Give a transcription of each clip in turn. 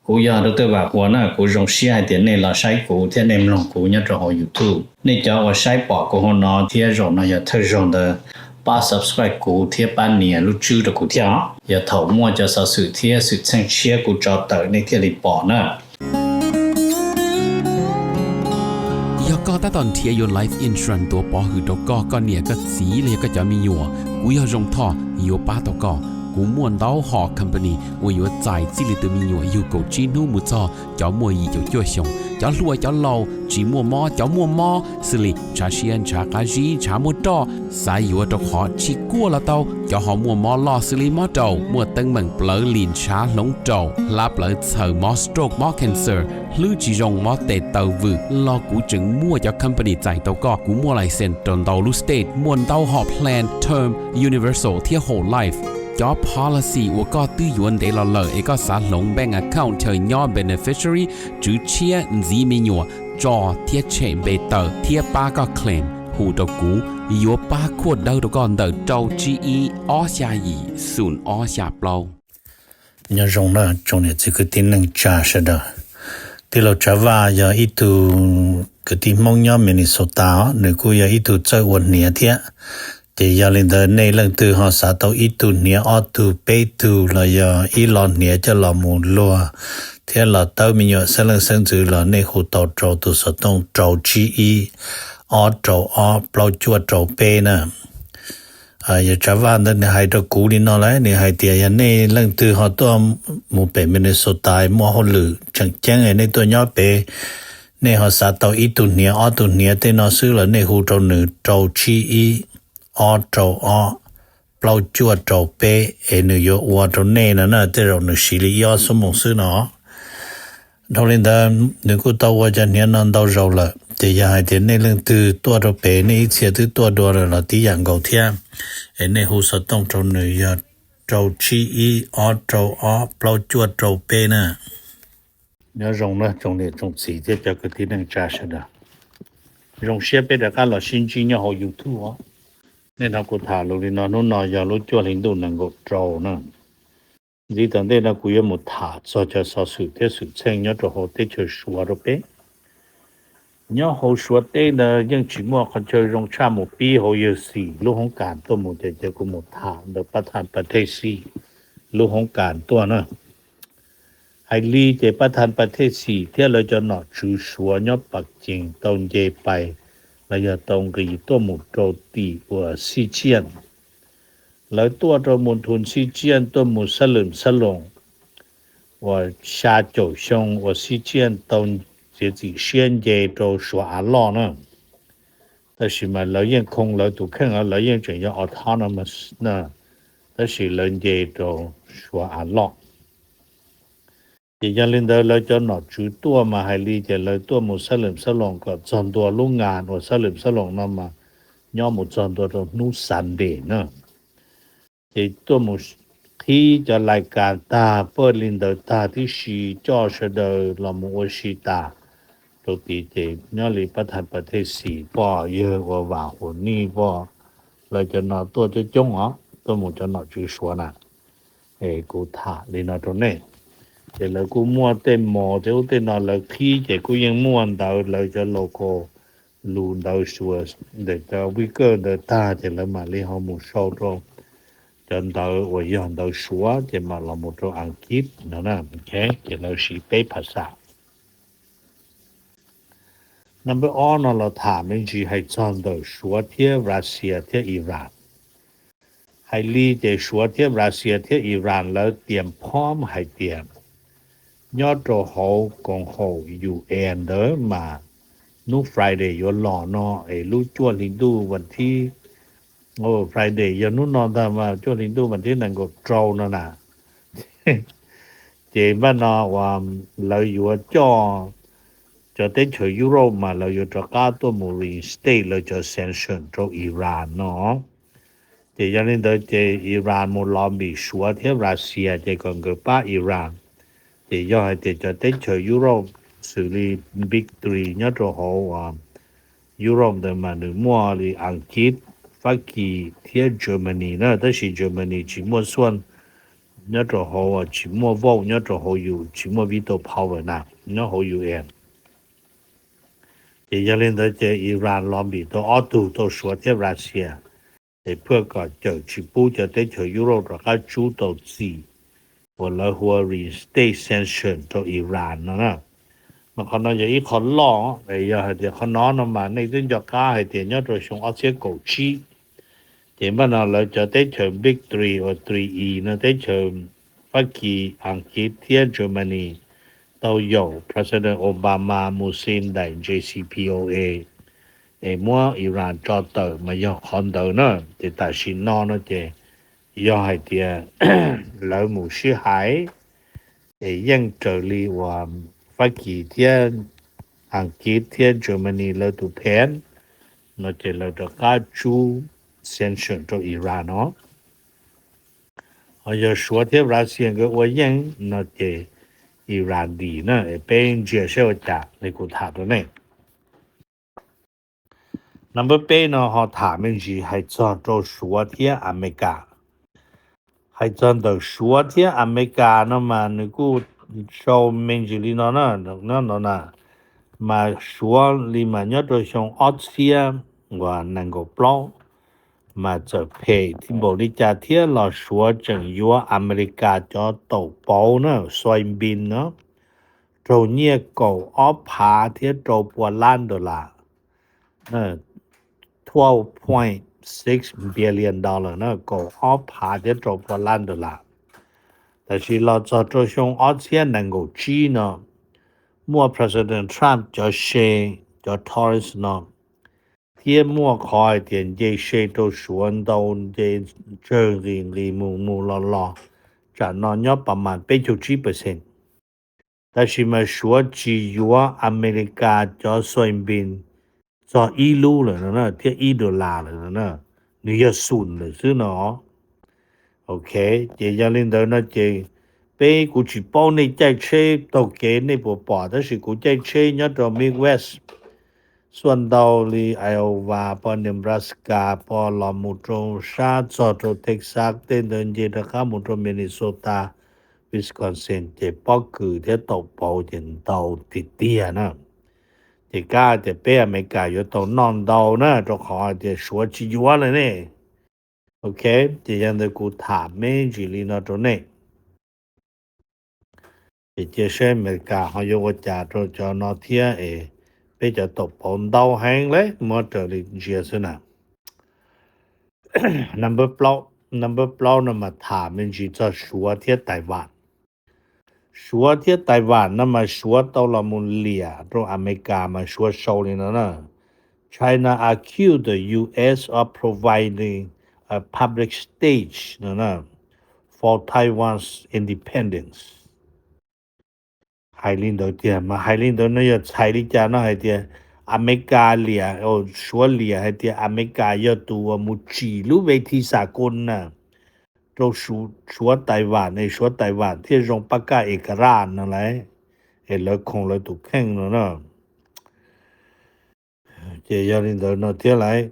Kuv yog Doctor Vam Huas na, kuv zoo siab hais tias nej los saib kuv thiab nej mloog kuv nyob rau hauv YouTube. Nej cov uas saib pom kuv hauv no thiab zaum no yog thawj zaug ntawd, pab subscribe kuv thiab pab nias lub tswb rau kuv thiab os. Yog thaum muaj cov xov xwm thiab xwm txheej tshiab kuv tso tawm nej thiaj li pom na. Yog koj tab tom nrhiav yuav life insurance tuav pov hwm rau koj, koj niam koj txiv los yog koj cov me nyuam, kuv yog Zoo Thoj yuav pab tau koj. Kuv muaj ntau hom company uas yuav txais txij li tus me nyuam yug kaum tsib hnub mus txog cov muaj yim caum cuaj xyoos, cov hluas cov laus, tsis muaj mob cov muaj mob, xws li ntshav siab ntshav qab zib ntshav muaj roj, xav yuav rau qhov tsis kuaj los tau, cov ho muaj mob loj xws li mob raum, muaj teeb meem plawv lim ntshav hloov raum, hlab plawv txhaws, mob stroke mob cancer, hlwb tsis zoo mob tes taw vwm los kuv tseem muaj cov company txais tau koj. Kuv muaj license rau ntau lub state, muaj ntau hom plan term, universal thiab whole life. Cov policy uas koj twb yuav ntev los lawm es koj xav hloov bank account chaw nyob beneficiary, tswv tshiab ntxiv me nyuam, tso thiab tshem npe tawm thiab pab koj claim, hu rau kuv, yuav pab khuaj dawb rau koj ntawm rau tsib ib ob xya yim xoom ob xya plaub. Nyob zoo na tsoom niam txiv kwv tij neej tsa sawv daws. Tij laug Tsav Vaj yog ib tug kwv tij Hmoob nyob Minnesota os, nws kuj yog ib tug txawj ua hniav thiab. Ces yog li ntawd nej leej twg ho xav tau ib tug hniav ob tug peb tug los yog ib lo hniav coj los mus luag thiab los tawb me nyuam xeeb leej xeeb ntxwv los nej hu tau rau tus xov tooj rau tsib ib ob rau ob plaub cuaj rau peb na. Yog Tsav Vaj ntawd nws hais rau kuv li no lawm, nws hais tias yog nej leej twg ho tuaj mus pem Minnesota muaj hauj lwm tseem ceeb nej tuaj nyob pem, nej ho xav tau ib tug hniav ob tug hniav tej no xwb los nej hu rau nws rau tsib ib ob rau ob plaub cuaj rau peb es nws yuav ua rau nej no na, tej zaum nws siv li ib ob xuab moos xwb no. Dhau li ntawd nws kuj tau ua cov hniav no ntau zaus lawm, ces yog hais tias nej leej twg tuaj rau pem nej ib txhia twb tuaj dua lawm los tib yam nkaus thiab, es nej hu xov tooj rau nws yog rau tsib ib ob rau ob plaub cuaj rau peb na. Nyob zoo na tsoom niam tsoom txiv thiab cov kwv tij neej tsa sawv daws. Zoo siab peb rov qab los sib ntsib nyob hauv YouTube os. Nej hnov kuv tham lus li no, hnub no yog lub cuaj hli ntuj nees nkaum rau na. Ntxiv tom ntej no kuv yuav mus tham txog cov xov xwm thiab xwm txheej nyob rau hauv teb chaws Suav rau peb. Nyob hauv Suav teb ntawd yeej tsis muaj qhov chaw zoo tshaj mus pib hauv yawg xim lub hoob kas tuaj mus ces cia kuv mus tham ntawm pab thaj pas thej xim lub hoob kas tuaj na. Hais li ces pab thaj pas thej xim thiab lawv cov nom tswv Suav nyob Pas Cees tau nce pais los yog tau nqis tuaj mus rau tim uas Xij Tsiaj. Lawv tuaj rau mus thum Xij Tsiaj tuaj mus Xab Lwm Xab Loos uas xya caum xyoo uas Xij Tsiaj tau txiav txim siab nce rau Suav Av Loj na. Tab sis mas lawv yeej khoo lawv tus kheej, lawv yeej tseem yog autonomous na, tab sis lawv nce rau Suav Av Loj. Ces yog li ntawd lawv cov nom tswv tuaj mas hais li ces lawv tuaj mus Xab Lwm Xab Loos kom txog ntua lub ngas uas Xab Lwm Xab Loos no mas nyob mus txog ntua rau hnub Sunday na. Ces tuaj mus qhib cov lais kas tag paj li ntawd tag tib si coj sawv daws los mus ua si tas rau tid ces nyob li pab thaj pas thej xim poj yawg uas Vam Huas Nij poj, lawv cov no tuaj coob coob os, tuaj mus cov nom tswv Suav na. Es kuv tham li no rau nej. Ces lawv kuj muaj tej mos tej ub tej no lawv qhib ces kuj yeej muaj ntawv lawv cov local lus ntawv Suav ntawm cov Uyghur ntawd tag ces lawv mam li ho mus sau rau cov ntawv uas yog ntawv Suav ces mam los mus rau Askiv no na. Ces lawv siv peb phas xas. Number ob no los tham me ntsis hais txog ntawm Suav thiab Russia thiab Iran. Hais li ces Suav thiab Russia thiab Iran lawv tias phom hais tias nyob rau hauv koom haum U N ntawd mas hnub Friday yuav los no es lub cuaj hli ntuj vas thib, Friday yog hnub no ntag mas cuaj hli ntuj vas thib nees nkaum rau no na. Ces npaj no uas lawv yuav coj cov teb chaws Europe mas lawv yuav rov qab tuaj mus reinstate lawv cov sanction rau Iran no. Ces yog li ntawd ces Iran mus lobby Suav thiab Russia ces kom nkawd pab Iran. Ces yog hais tias cov teb chaws Europe xws li big three nyob rau hauv Europe ntawd mas nws muaj li Askiv, Fab Kis thiab Germany na, tab sis Germany tsis muaj xuaj nyob rau hauv tsis muaj vote nyob rau hauv, tsis muaj veto power na nyob hauv U N. Ces yog li ntawd ces Iran los npim tau ob tug tau Suav thiab Russia, es phuaj kom cawm tsis pub cov teb chaws Europe rov qab tsub tau txim uas lawv hu ua reinstate sanction rau Iran no na. Mas qhov no yog ib qho loj, es yog hais tias qhov no no mas nej twb nco qab hais tias nyob rau xyoo ob txhiab kaum tsib, ces npaj no lawv cov teb chaws Big Three uas three E no, teb chaws Fab Kis, Askiv thiab Germany tau yaum President Obama mus xi ntaim J C P O A, es muab Iran tso tawm mas yog qhov ntawd na. Ces tam sim no no ces yog hais tias lawv mus sib hais, es yeej raws li uas Fab Kis thiab Askiv thiab Germany lawv tus pheej no ces lawv rov qab tsub sanction rau Iran no. Ho yog Suav thiab Russia nkawd ua yeej no ces Iran dim na. Es peb ntsia saib ua cas li kuv tham rau nej. Number peb no ho tham me ntsis hais txog rau Suav thiab Amelikas. Hais txog ntawm Suav thiab Amelikas no mas nws kuj sau me ntsis li no na, nyob no na, mas Suav li mas nyob rau xyoo ob txhiab uas nees nkaum plaub mas txawm phem npaum li cas thiab los Suav tseem yuav Amelikas cov taum pauv na, soybean no, raug nyiaj kaum ob phav thiab rau pua lab dollar, twelve point six billion dollar na, kaum ob phav thiab rau pua lab dollar. Tab sis los txog rau xyoo ob txhiab nees nkaum tsib no, muaj President Trump cov se, cov tariff no, thiab muaj qhov hais tias nce se rau Suav ntau, nce tsawg nqis nqis mus mus los los, tsam no nyob pas mas peb caug tsib percent. Tab sis mas Suav tsis yuav Amelikas cov soybean txog ib lub lawm no na, thiab ib dollar lawm no na, nws yog xum lawm xwb no. Ok, ces yog li ntawd no ces peb, kuv tsis paub nej caij tsheb taug kev nej puas pom, tab sis kuv caij tsheb nyob rau Midwest, xuaj ntau li Iowa, pos Nebraska, pos los mus rau sab txog rau Texas, tej ntawd nce rov qab mus rau Minnesota, Wisconsin, ces pob kws thiab taum pauv ces ntau tiag tiag na. Ces kab tias peb Amelikas yuav tau noj ntau na, rau qhov tias Suav tsis yuav lawm ne. Ok, ces yog ntawd kuv tham me ntsis li no rau nej. Ces cia saib Amelikas ho yuav ua cas rau cov no thiab es peb cov taum pauv ntau heev li, muab raws li ntsia xwb na. Number plaub, number plaub no mas tham me ntsis txog Suav thiab Taiwan. Suav thiab Taiwan no mas Suav tau los mus liam rau Amelikas mas Suav sau li no na: China accused the U S of providing a public stage no na for Taiwan's independence. Hais li ntawd tiag mas hais li ntawd no yog txhais li cas no hais tias Amelikas liam, Suav liam hais tias Amelikas yog tus uas mus tsim lub ve thi xa kun na rau Suav Taiwan es Suav Taiwan thiaj zoo pab kaj es ka raj no lauj, es lawv khoom lawv tus kheej no na. Ces yog li ntawd no thiab lauj,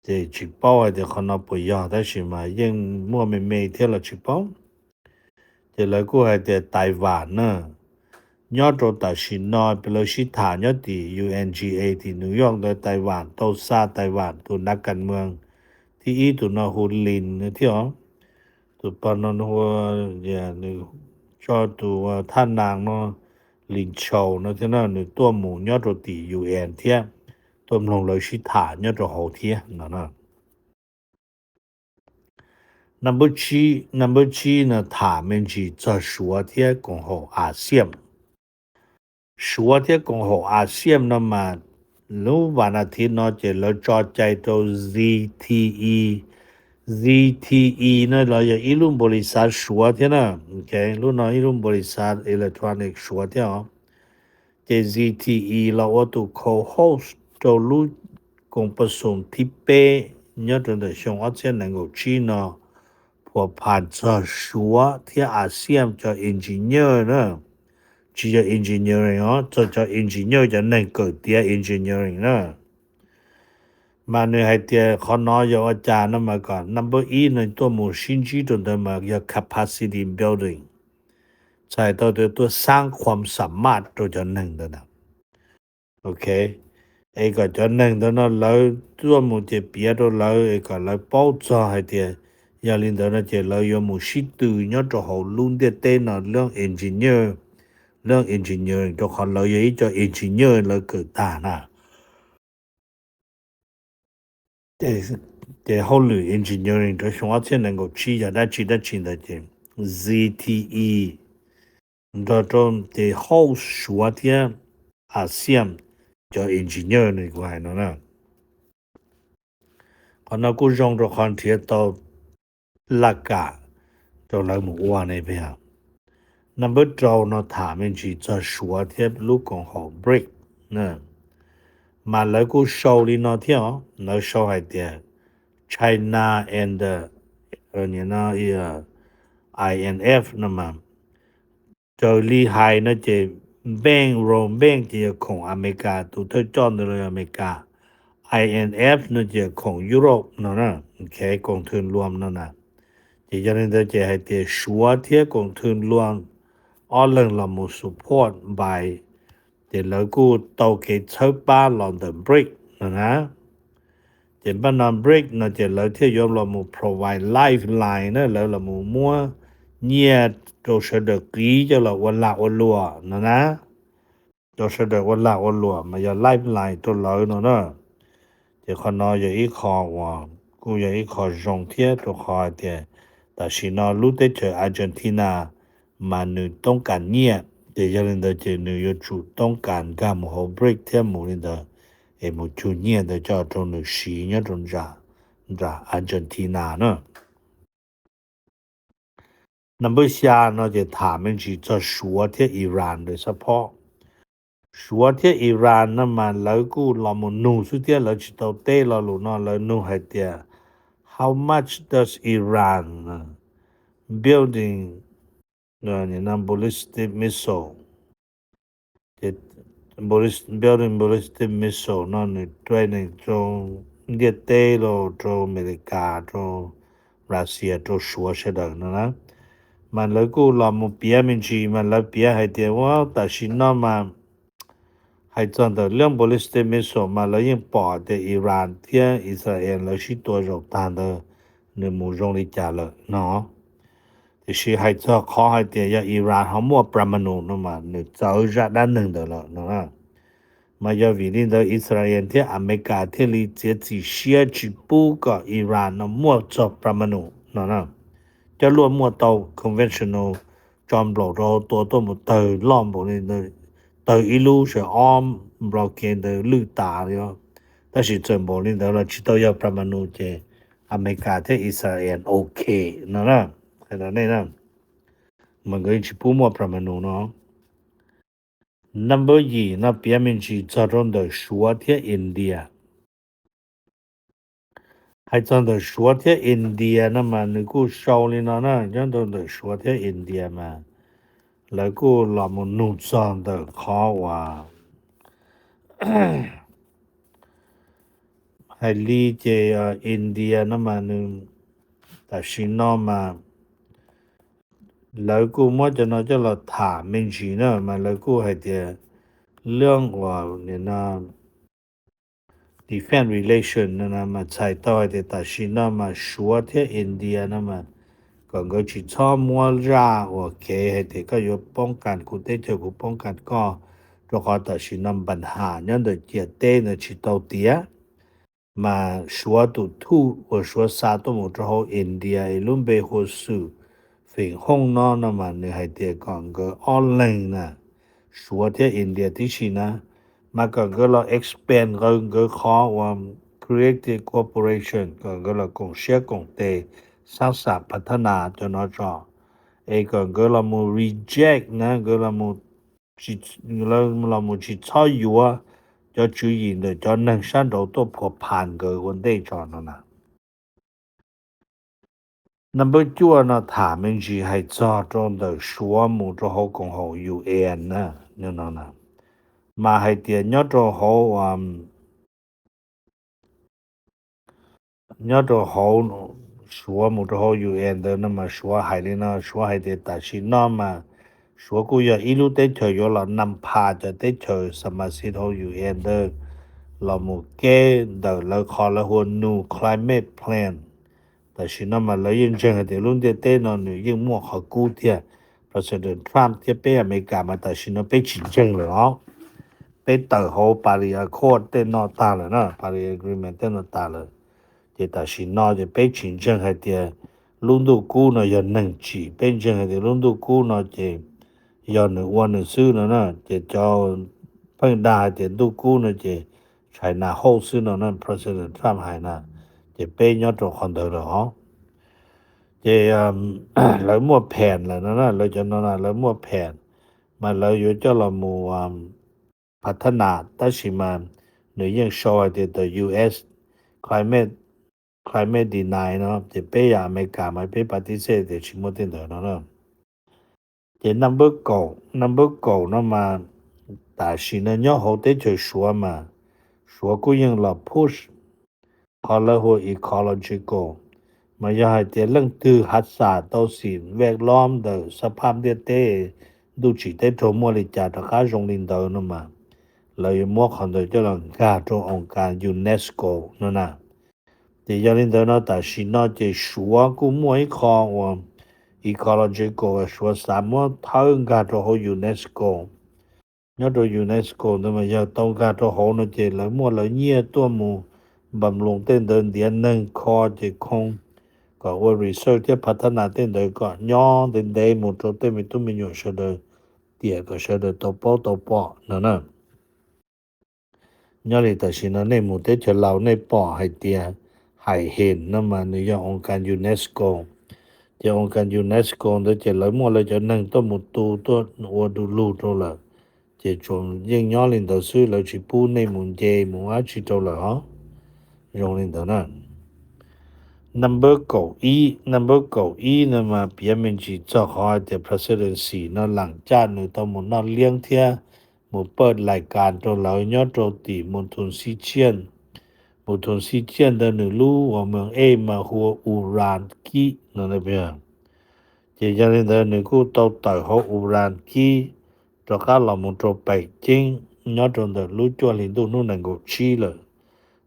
ces tsis paub hais tias qhov no puas yog tab sis mas yeej muaj me me thiab los tsis paub. Ces lawv kuj hais tias Taiwan na, nyob rau tam sim no lawv sib tham nyob tim U N G A tim New York ntawd, Taiwan tau xa Taiwan tus nav kas mws thib ib tus no hu Lin thiab os. Tus pog no hu, nws tso tus thaj nas no Lin Chau no thiab na, nws tuaj mus nyob rau tim U N thiab tuaj mloog lawv sib tham nyob rau hauv thiab no. Number tsib, number tsib no tham me ntsis txog Suav thiab koom haum ASEAN. Suav thiab koom haum ASEAN no mas lub vas nas thiv no ces lawv tso cai rau Z T E. Z T E no los yog ib lub npaum li xav Suav thiab na. Lub no ib lub npaum li xav electronic Suav thiab os. Ces Z T E los ua tus co-host rau lub koom pas xoom thib peb nyob rau ntawm xyoo ob txhiab nees nkaum tsib no, phuam phas txog Suav thiab ASEAN cov engineer na, tsis yog engineering os, txog cov engineer, cov neeg kawm tiav engineering na. Mas nws hais tias qhov no yog ua cas no mas kom number ib no tuaj mus sib ntsib rau ntawd mas yog capacity building, txhais tau tias tuaj saab khuam xam maj rau cov neeg ntawd na. Ok, es kom cov neeg ntawd no lawv tuaj mus ces piav rau lawv es kom lawv paub txog hais tias yog li ntawd no ces lawv yuav mus sib tw nyob rau hauv lub ntiaj teb no leej engineer, leej engineering, rau qhov lawv yog ib co engineer lawv kawm tag na. Ces hauj lwm engineering rau xyoo ob txhiab nees nkaum tsib yog dab tsi dab tsi ntawd ces Z T E nrog rau ces hauj Suav thiab ASEAN cov engineer no kuv hais no na. Qhov no kuj zoo rau qhov nrhiav tau laj kam rau lawv mus ua ne peb. Number rau no tham me ntsis txog Suav thiab lub koom haum BRIC, mas lawv kuj sau li no thiab os, lawv sau hais tias China and the, I N F no mas raws li hais no ces bank, World Bank ces yog khoom Amelikas, tus thawj coj ntawd los yog Amelikas, I N F no ces khoom Europe no na, koom thw luam no na. Ces yog li ntawd ces hais tias Suav thiab koom thw luam ob leeg los mus support by, ces lawv kuj tau kev txhawb pab los ntawm BRIC no na. Ces npaj no BRIC no ces lawv thiaj yuav los mus provide lifeline na, lawv los mus muab nyiaj rau sawv daws qiv coj los ua lag ua luam no na, rau sawv daws ua lag ua luam mas yog lifeline rau lawv no na. Ces qhov no yog ib qho uas kuj yog ib qho zoo thiab rau qhov hais tias tam sim no lub teb chaws Argentina mas nws toob kas nyiaj, ces yog li ntawd ces nws yuav tsum toob kas nkag mus hauv BRIC thiab mus li ntawd, es mus cug nyiaj ntawd coj rau nws siv nyob rau nram Argentina na. Number xya no ces tham me ntsis txog Suav thiab Iran lawv support. Suav thiab Iran no mas lawv kuj los mus nug xwb thiab lawv tsis tau teb lo lus no, lawv nug hais tias how much does Iran building ballistic missile, building ballistic missile no nws training rau ntiaj teb los rau Amelikas, rau Russia, rau Suav sawv daws no na. Mas lawv kuj los mus piav me ntsis mas lawv piav hais tias ua tam sim no mas hais txog ntawm lub ballistic missile mas lawv yeej pom tias Iran thiab Israel lawv sib tua zaum tag ntawd nws mus zoo li cas lawm no. Tiam sis hais txog qhov hais tias yog Iran ho muaj Parmanu no mas nws txawv zaj dab neeg ntawd lawm no. Mas yog vim li ntawd Israel thiab Amelikas thiaj li txiav txim siab tsis pub kom Iran no muaj txog Parmanu no na. Cov luaj muaj tau conventional tso nplaum rau hauv tua tuaj mus tawg loj npaum li, tawg ib lub sawv ob nplo ke ntawd lwj tas li os. Tab sis txawm npaum li ntawd los tsis tau yog Parmanu ces Amelikas thiab Israel ok no na. Hais rau nej na, mas nkawd tsis pub muaj Parmanu no. Number yim no piav me ntsis txog rau ntawm Suav thiab India. Hais txog ntawm Suav thiab India no mas nws kuj sau li no na, nyob rau ntawm Suav thiab India mas lawv kuj los mus nug txog ntawm qhov uas hais li ces India no mas nws tam sim no mas lawv kuj muab cov no coj los tham me ntsis na mas lawv kuj hais tias lub uas nim no defense relation no mas txhais tau hais tias tam sim no mas Suav thiab India no mas kom nkawd tsis txhob muab zaj uas kev hais tias koj yuav poob kas kuv teb chaws kuv poob kas koj, rau qhov tam sim no npa ham nyob ntawm ciam teb ntawd tsis tau tiav. Mas Suav tus thuj uas Suav xa tuaj mus rau hauv India es lub npe hu xwm feem hooj no no mas nws hais tias kom nkawd ob leeg na, Suav thiab India tib si na, mas kom nkawd los expand nkawd qhov uas creative cooperation, kom nkawd los koom siab koom tes, xaab xam phav thab nas cov no tso, es kom nkawd los mus reject na, nkawd los mus los mus tsis txhob yuav cov tswv yim ntawm cov neeg sab nraud tuaj phua phas nkawd ua ntej tso no na. Number cuaj no tham me ntsis hais txog rau ntawm Suav mus rau hauv koom haum U N na, no na, mas hais tias nyob rau hauv nyob rau hauv Suav mus rau hauv U N ntawd no mas Suav hais li no, Suav hais tias tam sim no mas Suav kuj yog ib lub teb chaws yuav los nam phas cov teb chaws xa mas xib hauv U N ntawd los mus kev ntawm lawv qhov lawv hu ua New Climate Plan. Tam sim no mas lawv yeej ntseeg hais tias lub ntiaj teb no nws yeej muaj qhov kub tiag. President Trump thiab peb Amelikas mas tam sim no peb tsis ntseeg lawm os. Peb tawm hauv Paris Accord tej no tag lawm na, Paris Agreement tej no tas lawm. Ces tam sim no ces peb tsis ntseeg hais tias lub ntuj kub no yog neeg tsim, peb ntseeg hais tias lub ntuj kub no ces yog nws ua nws xwb no na. Ces cov pheej dag hais tias ntuj kub no ces China hold xwb no na, President Trump hais na. Ces peb nyob rau qhov ntawd lawm os. Ces lawv muaj plan lawm no na, lawv cov no na lawv muaj plan mas lawv yuav coj los mus phav thab nas, tab sis mas nws yeej sau hais tias the U S climate, climate deny no, ces peb yam Amelikas mas peb pa tib xej tias tsis muaj tej ntawd no na. Ces number kaum, number kaum no mas tam sim no nyob hauv teb chaws Suav mas Suav kuj yeej los push qhov lawv hu ua ecological, mas yog hais tias leej twg hav xam tau xim vaj lob ntawm xab phaj ntiaj teb, ntuj tsim teb raug muaj li cas rov qab zoo li ntawd no mas lawv yuav muab qhov ntawd coj los nkag rau oos kas UNESCO no na. Ces yog li ntawd no tam sim no ces Suav kuj muaj ib qho uas ecological uas Suav xav muab thawb nkag rau hauv UNESCO. Nyob rau UNESCO ntawd mas yog tau nkag rau hauv no ces lawv muaj lawv nyiaj tuaj mus npam loos tej ntawd ntiav neeg kho ces khoo kom ua research thiab phav thab nas tej ntawd kom nyob ntev ntev mus rau tej me tub me nyuam sawv daws tiam kom sawv daws tau paub tau pom no na. Nyob li tam sim no nej mus teb chaws Laus nej pom hais tias Hais Him no mas nws yog oos kas UNESCO. Ces oos kas UNESCO ntawd ces lawv muaj lawv cov neeg tuaj mus tu tuaj ua du lug rau lawm. Ces tsuas yeej nyob li ntawd xwb, lawv tsis pub nej mus nce mus dab tsi rau lawm os. Zoo li ntawd na. Number kaum ib, number kaum ib no mas piav me ntsis txog qhov hais tias presidency no lam caj nws tau mus noj liab thiab mus pawj lais kas rau lawv nyob rau tim Moon Tun Xi Tsiaj. Moon Tun Xi Tsiaj ntawd nws lub uas moos ej mas hu ua Uran Kib no. Ces yog li ntawd nws kuj tau tawm hauv Uran Kib rov qab los mus rau Pais Ceeb nyob rau ntawm lub cuaj hli ntuj hnub nees nkaum tsib lawm.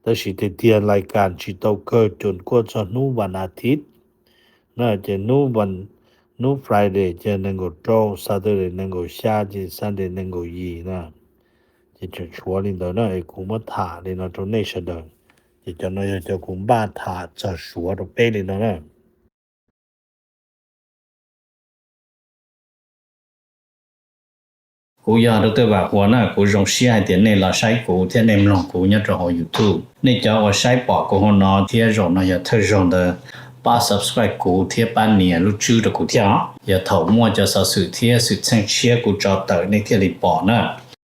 Tab sis tiag tiag lais kas tsis tau kawg, cuam kuaj txog hnub vas as thiv na, ces hnub vas, hnub Friday ces nees nkaum rau, Saturday nees nkaum xya, ces Sunday nees nkaum yim na. Ces tseem tshuav li ntawd na, es kuv muab tham li no rau nej sawv daws. Ces cov no yog cov kuv npaj tham txog Suav rau peb li no na. Kuv yog Doctor Vam Huas na, kuv zoo siab hais tias nej los saib kuv thiab nej mloog kuv nyob rau hauv YouTube. Nej cov uas saib pom kuv hauv no thiab zaum no yog thawj zaug ntawd, pab subscribe kuv thiab pab nias lub tswb rau kuv thiab os. Yog thaum muaj cov xov xwm thiab xwm txheej tshiab kuv tso tawm nej thiaj li pom na.